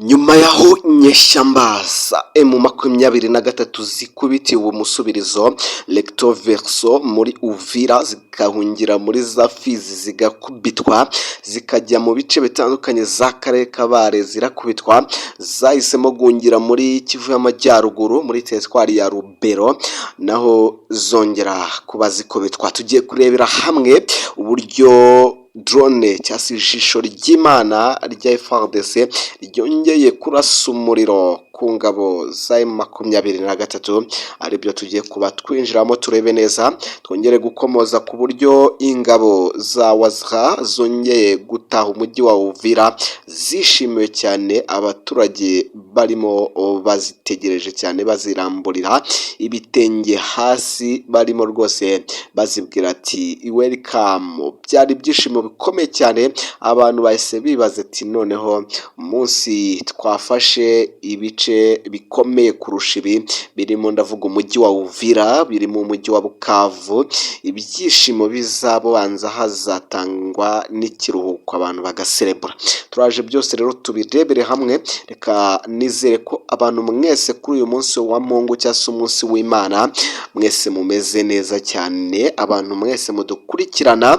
Nyuma y'aho inyeshyamba za M23 zikubitiwe umusubirizo recto verso muri Uvira, zigahungira muri za Fizi, zigakubitwa, zikajya mu bice bitandukanye za Karere Kabare zirakubitwa, zahisemo guhungira muri Kivu y'Amajyaruguru, muri teritwari ya Rubero, naho zongera kuba zikubitwa. Tugiye kurebera hamwe uburyo drone cyangwa se ijisho ry'Imana rya FARDC ryongeye kurasa umuriro ku ngabo za M23, aribyo tugiye kuba twinjiramo turebe neza. Twongere gukomoza ku buryo ingabo za Wazira zongeye gutaha umujyi wa Uvira, zishimiwe cyane, abaturage barimo bazitegereje cyane, baziramburira ibitenge hasi, barimo rwose bazibwira ati "Welcome". Byari ibyishimo bikomeye cyane. Abantu bahise bibaza ati "Noneho umunsi twafashe ibice bikomeye kurusha ibi birimo, ndavuga umujyi wa Uvira, birimo umujyi wa Bukavu, ibyishimo bizabanza hazatangwa n'ikiruhuko, abantu bagaserebura". Turaje byose rero tubirebere hamwe. Reka nizere ko abantu mwese kuri uyu munsi wa Mungu cyangwa se umunsi w'Imana mwese mumeze neza cyane. Abantu mwese mudukurikirana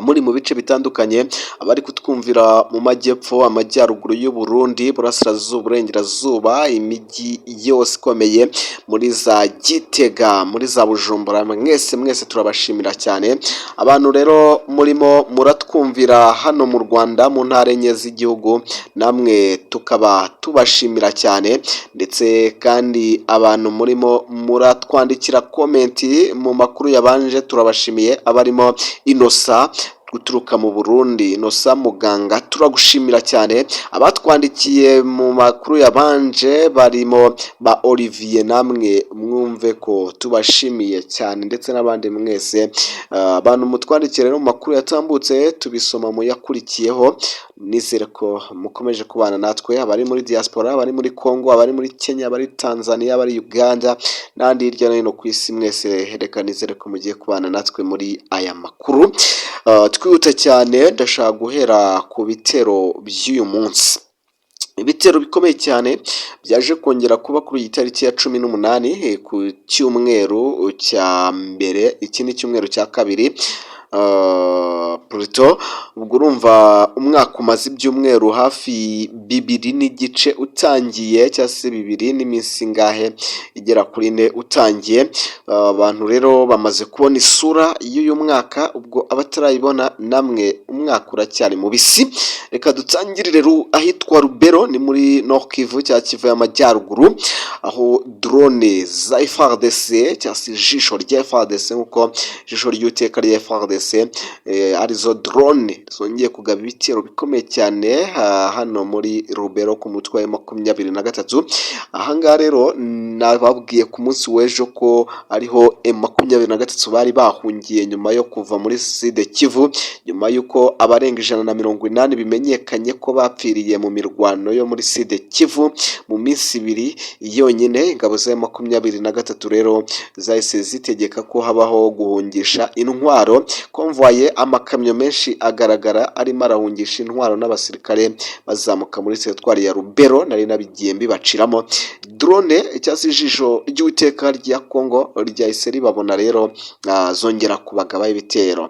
muri mu bice bitandukanye, abari kutwumvira mu majyepfo, amajyaruguru y'u Burundi, burasirazuba, burengerazuba, imijyi yose ikomeye, muri za Gitega, muri za Bujumbura, mwese mwese turabashimira cyane. Abantu rero murimo muratwumvira hano mu Rwanda mu ntara enye z'igihugu, namwe tukaba tubashimira cyane. Ndetse kandi abantu murimo muratwandikira comment mu makuru yabanje, turabashimiye. Abarimo Inosa guturuka mu Burundi, Inosa Muganga, turagushimira cyane. Abatwandikiye mu makuru yabanje barimo ba Olivier, namwe mwumve ko tubashimiye cyane, ndetse n'abandi mwese. Abantu mutwandikiye rero mu makuru yatambutse, tubisoma mu yakurikiyeho. Nizere ko mukomeje kubana natwe, abari muri diaspora, abari muri Congo, abari muri Kenya, abari Tanzania, abari Uganda n'ahandi hirya no hino ku isi, mwese reka nizere ko mugiye kubana natwe muri aya makuru. Twihuta cyane, ndashaka guhera ku bitero by'uyu munsi, ibitero bikomeye cyane byaje kongera kuba kuri iyi tariki ya 18, ku cyumweru cya mbere. Iki ni icyumweru cya kabiri plutôt. Ubwo urumva umwaka umaze ibyumweru hafi 2 n'igice utangiye, cyangwa se 2 n'iminsi ingahe igera kuri 4 utangiye. Abantu rero bamaze kubona isura y'uyu mwaka. Ubwo abatarayibona namwe, umwaka uracyari mubisi. Reka dutangirire ahitwa Rubero, ni muri Nord Kivu cyangwa Kivu y'Amajyaruguru, aho drone za FARDC cyangwa se ijisho rya FARDC, nk'uko ijisho ry'Uwiteka rya FARDC, arizo drone zongeye kugaba ibitero bikomeye cyane hano muri Rubero ku mutwe wa 23. Ahangaha rero nababwiye ku munsi w'ejo ko ariho M23 bari bahungiye nyuma yo kuva muri Sud Kivu, nyuma y'uko abarenga 180 bimenyekanye ko bapfiriye mu mirwano yo muri Sud Kivu mu minsi 2 yonyine. Ingabo za 23 rero zahise zitegeka ko habaho guhungisha intwaro, convoy, amakamyo menshi agaragara arimo arahungisha intwaro n'abasirikare bazamuka muri teritwari ya Rubero. Nari nabigiye mbibaciramo. Drone cyangwa se ijisho ry'Uwiteka rya Congo ryahise ribabona rero, zongera kubagabaho ibitero.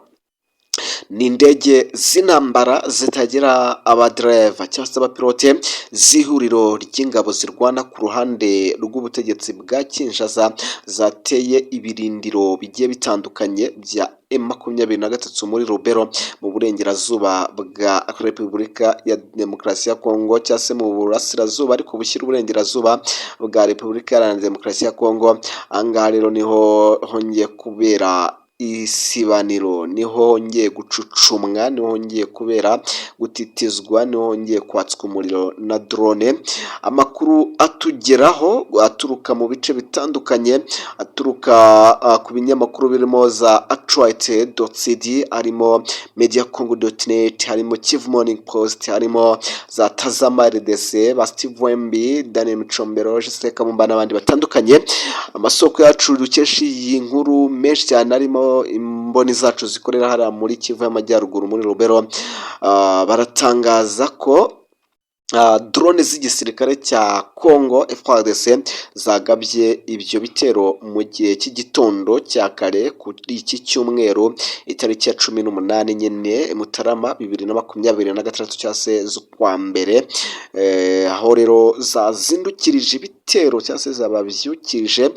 Ni indege z'intambara zitagira abadereva cyangwa se abapilote z'ihuriro ry'ingabo zirwana ku ruhande rw'ubutegetsi bwa Kinshasa, zateye ibirindiro bigiye bitandukanye bya M23 muri Rubero, mu burengerazuba bwa Repubulika ya Demokarasi ya Kongo, cyangwa se mu burasirazuba ariko bushyira uburengerazuba bwa Repubulika Iharanira Demokarasi ya Kongo. Aha ngaha rero niho hongeye kubera isibaniro, niho hongeye gucucumwa, niho hongeye kubera gutitizwa, niho hongeye kwatswa umuriro na drone. Amakuru atugeraho aturuka mu bice bitandukanye, aturuka ku binyamakuru birimo za actualite.cd, harimo mediacongo.net, harimo Kivu Morning Post, harimo za Tazama RDC, ba Steve Wembi, Daniel Micombero, Justin Kabumba n'abandi batandukanye. Amasoko yacu dukesha iyi nkuru menshi cyane, arimo imboni zacu zikorera hariya muri Kivu y'Amajyaruguru muri Rubero, baratangaza ko Drone z'igisirikare cya Congo FARDC zagabye ibyo bitero mu gihe cy'igitondo cya kare kuri iki cyumweru, itariki ya 18 nyine Mutarama 2026, cyangwa se z'ukwa mbere, aho rero zazindukirije ibitero cyangwa se zababyukije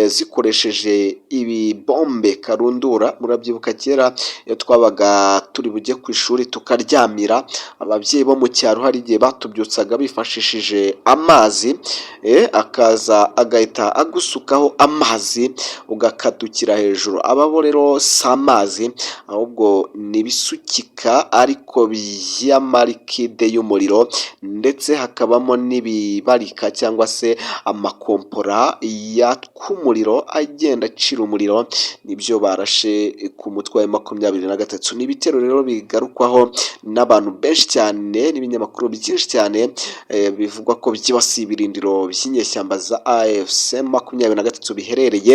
zikoresheje ibibombe karundura. Murabyibuka kera iyo twabaga turi bujye ku ishuri tukaryamira, ababyeyi bo mu cyaro hari igihe batubyutsaga bifashishije amazi, akaza agahita agusukaho amazi ugakadukira hejuru. Aba bo rero si amazi, ahubwo ni ibisukika ariko by'ama liquide y'umuriro, ndetse hakabamo n'ibibarika cyangwa se amakompora yaka umuriro, agenda acira umuriro. Nibyo barashe ku mutwe wa 23. Ni ibitero rero bigarukwaho n'abantu benshi cyane n'ibinyamakuru byinshi cyane, bivugwa ko byibasiye ibirindiro by'inyeshyamba za AFC 23 biherereye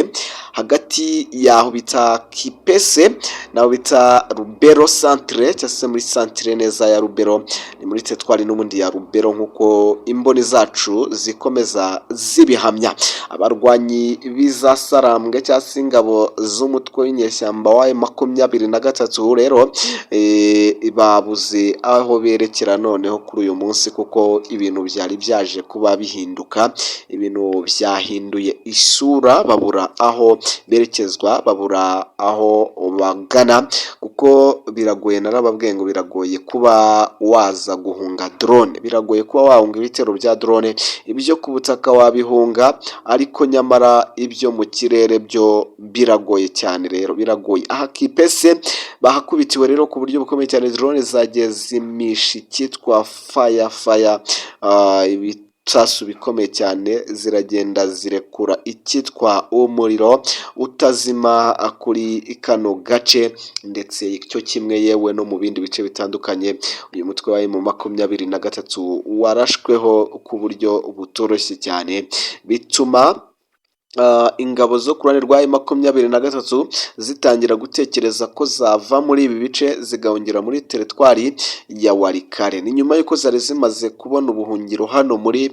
hagati y'aho bita Kipese n'aho bita Rubero centre, cyangwa se muri centre neza ya Rubero, ni muri teritwari n'ubundi ya Rubero, nk'uko imboni zacu zikomeza zibihamya. Abarwanyi b'izasarambwe cyangwa se ingabo z'umutwe w'inyeshyamba wa 23 rero babuze aho berekera noneho kuri uyu munsi, kuko ibintu byari byaje kuba bihinduka, ibintu byahinduye isura, babura aho berekezwa, babura aho bagana, kuko biragoye. Narababwiye ngo biragoye kuba waza guhunga drone, biragoye kuba wahunga ibitero bya drone. Ibyo ku butaka wabihunga, ariko nyamara ibyo mu kirere byo biragoye cyane. Rero biragoye. Aha Kipese bahakubitiwe rero ku buryo bukomeye cyane, drone zagiye zimisha icyitwa fire fire, ibisasu bikomeye cyane, ziragenda zirekura icyitwa umuriro utazima kuri kano gace, ndetse cyo kimwe yewe no mu bindi bice bitandukanye. Uyu mutwe wa M23 warashweho ku buryo butoroshye cyane, bituma ingabo zo ku ruhande rwa 23 zitangira gutekereza ko zava muri ibi bice zigahungira muri teritwari ya Walikale. Ni nyuma y'uko zari zimaze kubona ubuhungiro hano muri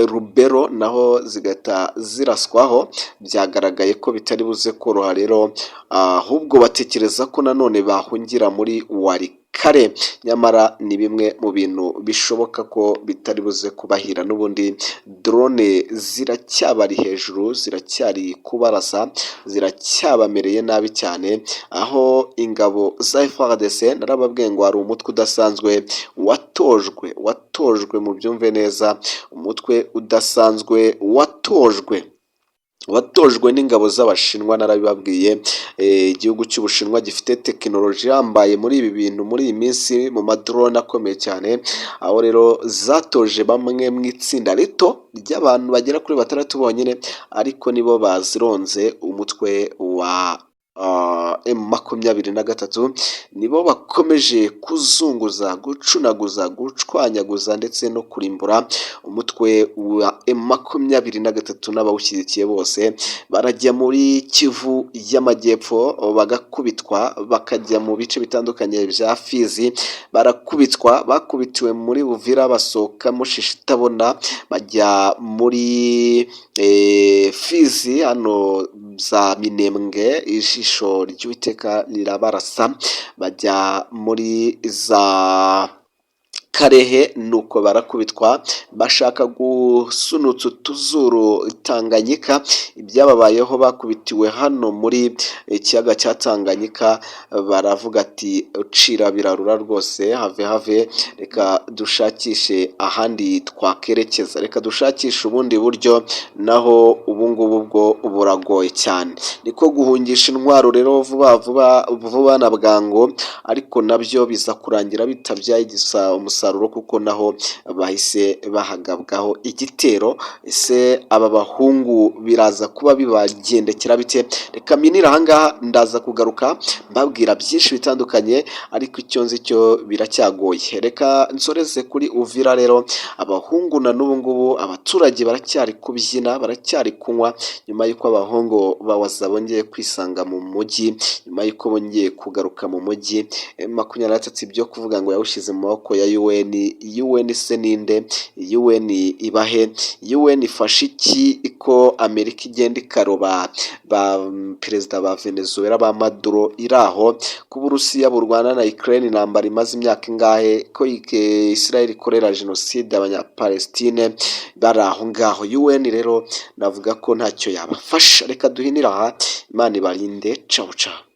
Rubero, naho zigahita ziraswaho. Byagaragaye ko bitari buze koroha rero, ahubwo batekereza ko nanone bahungira muri Walikale. Nyamara ni bimwe mu bintu bishoboka ko bitari buze kubahira. N'ubundi drone ziracyabari hejuru, ziracyari kubarasa, ziracyabamereye nabi cyane. Aho ingabo za FARDC, narababwiye ngo hari umutwe udasanzwe watojwe, watojwe, mu byumve neza, umutwe udasanzwe watojwe n'ingabo z'Abashinwa. Narabibabwiye, igihugu cy'Ubushinwa gifite tekinoloji ihambaye muri ibi bintu muri iyi minsi, mu ma drone akomeye cyane. Aho rero zatoje bamwe mu itsinda rito ry'abantu bagera kuri batandatu bonyine, ariko nibo bazironze umutwe wa M23. Nibo bakomeje kuzunguza, gucunaguza, gucwanyaguza ndetse no kurimbura umutwe wa M23 n'abawushyigikiye bose. Barajya muri Kivu y'Amajyepfo bagakubitwa, bakajya mu bice bitandukanye bya Fizi barakubitwa, bakubitiwe muri Uvira basohokamo shishi itabona, bajya muri Fizi hano za Minembwe, ijisho ry'Uwiteka rirabarasa, bajya muri za Karehe nuko barakubitwa, bashaka gusunutsa utuzuru Tanganyika. Ibyababayeho, bakubitiwe hano muri ikiyaga cya Tanganyika, baravuga ati: "Ucira birarura rwose, have have, reka dushakishe ahandi twakerekeza, reka dushakishe ubundi buryo, naho ubu ngubu bwo buragoye cyane." Niko guhungisha intwaro rero vuba vuba vuba na bwangu, ariko nabyo biza kurangira bitabyaye umusaruro, kuko naho bahise bahagabwaho igitero. Ese aba bahungu biraza kuba bibagendekera bite? Reka minire ahangaha, ndaza kugaruka mbabwira byinshi bitandukanye, ariko icyo nzi cyo biracyagoye. Reka nsoreze kuri Uvira rero. Abahungu na n'ubu ngubu abaturage baracyari kubyina, baracyari kunywa, nyuma y'uko abahungu ba Waza bongeye kwisanga mu mujyi, nyuma y'uko bongeye kugaruka mu mujyi. 23 ibyo kuvuga ngo yawushyize mu maboko ya UN. UN. UN se ninde? UN ibahe? UN ifasha iki ko Amerika igenda ikaroba ba perezida ba Venezuela, ba Maduro iri aho, ko Uburusiya burwana na Ukraine intambara imaze imyaka ingahe, ko Israel ikorera jenoside Abanyapalestine bari aho ngaho? UN rero navuga ko ntacyo yabafasha. Reka duhinire aha, Imana ibarinde, cawu cawu.